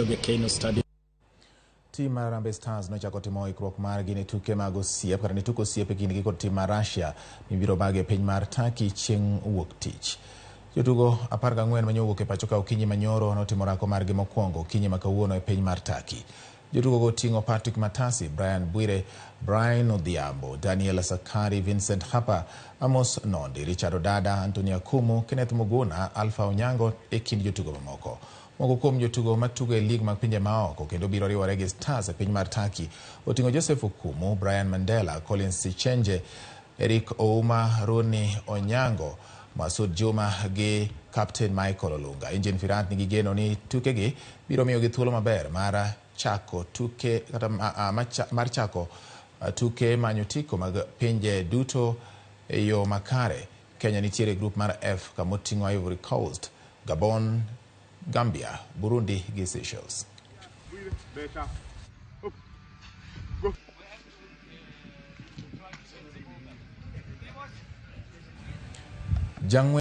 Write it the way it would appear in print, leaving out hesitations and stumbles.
Kipchoge Keino Stadium. Tim mar Harambee Stars nochako timo ikruok margi ne tuke mag osiep kata ne tuke osiep e kindgi kod tim mar Russia mibiro bagi e piny mar Turkey chieng' wuok tich. Jotugo 14 mane owuok e pacho ka okinyi manyoro notimo orako margi mokwongo okinyi ma kawuono e piny mar Turkey. Jotugo go oting'o Patrick Matasi, Brian Bwire, Brian Odhiambo, Daniel Sakari, Vincent Hapa, Amos Nondi, Richard Odada, Anthony Akumu, Kenneth Muguna, Alpha Onyango e kind jotugo mamoko. Moko kuom jotugo matugo e lig mag pinje maoko kendo biro riwore gi Stars e piny mar Turkey oting'o Joseph Okumu, Brian Mandela, Collins Sichenje, Eric Ouma, Rooney Onyango, Masud Juma gi Captain Michael Olunga. Engin Firat nigi geno ni tukegi biro miyogi thuolo maber mar chako tuke kata mar chako tuke manyo otiko mag pinje duto e yo makare. Kenya nitiere e grup mar F kamoting'o Ivory Coast, Gabon, Gambia, Burundi gi Seychelles. Jang'we